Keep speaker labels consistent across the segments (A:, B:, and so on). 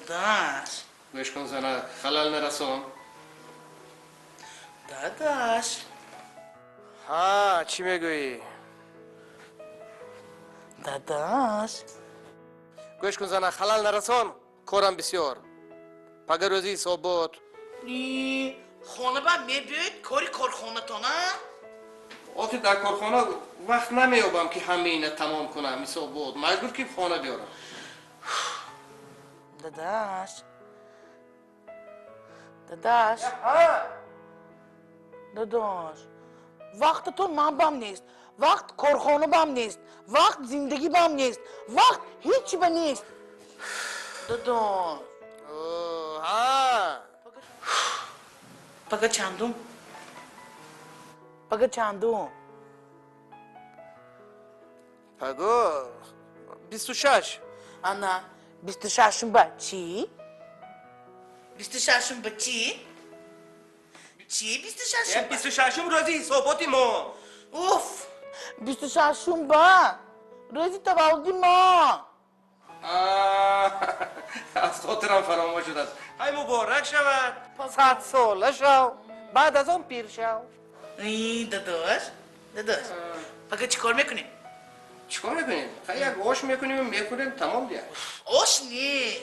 A: Дадаш.
B: Гӯш кун, занак, халал нарасон.
A: Дадаш.
B: Ҳа, чӣ мегӯӣ?
A: Дадаш.
B: Гӯш кун, занак, халал нарасон, корам бисёр. Пага рӯзи ҳисобот.
A: Хона ба мебиёед, кори корхонатона?
B: Охир дар корхона вақт намеёбам, ки ҳамаи ина тамом кунам, ҳисобот. Маҷбур ки хона биёрам.
A: Дадаш. Дадаш. Дадаш. Вақтатон ман бам нест. Вақт корхона бам нест. Вақт зиндагӣ бам нест. Вақт ҳечи ба нест. Дадаш.
B: Ҳа.
A: Пага чандум? Пага чандум?
B: Паго 26.
A: Ана, 26-ум ба чӣ? 26-ум ба чӣ? Чӣ 26-ум?
B: 26-ум рӯзи ҳисоботи мо.
A: Уф! 26-ум ба рӯзи таваллуди мо.
B: Аз хотирам фаромӯш шудааст. Ҳай, муборак шавад. 100 сола шав. Баъд аз он пир шав.
A: Дадош, дадош. Пага чӣ кор мекунем?
B: Чӣ кор мекунем? Хай, як ош мекунем, мехӯрем, тамом дия.
A: Ош не.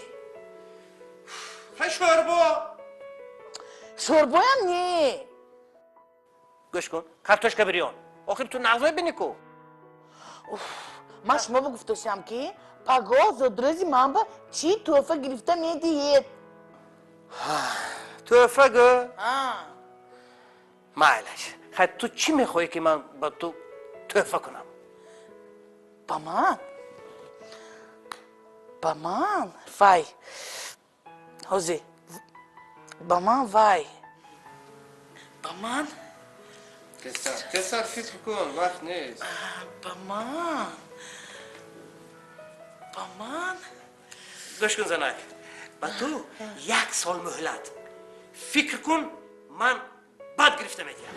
B: Хай, шӯрбо.
A: Шӯрбоям не.
B: Гӯш кун, картошка бирён. Охир ту нағз мебинӣ ку.
A: Ман шумо гуфташам, ки паго зодрӯзи ман ба чӣ тӯҳфа гирифта медиҳед?
B: Тӯҳфа гӯ? Майлаш. Хай, ту чӣ мехоҳӣ, ки ман ба ту тӯҳфа кунам?
A: Ба ман? Ба ман? Вай. Ҳозир. Ба ман вай. Ба ман?
B: Тезтар, тезтар фикр кун, вақт нест.
A: Ба ман. Ба ман?
B: Гӯш кун, занак, ба ту як сол муҳлат. Фикр кун, ман бад гирифта медиҳам.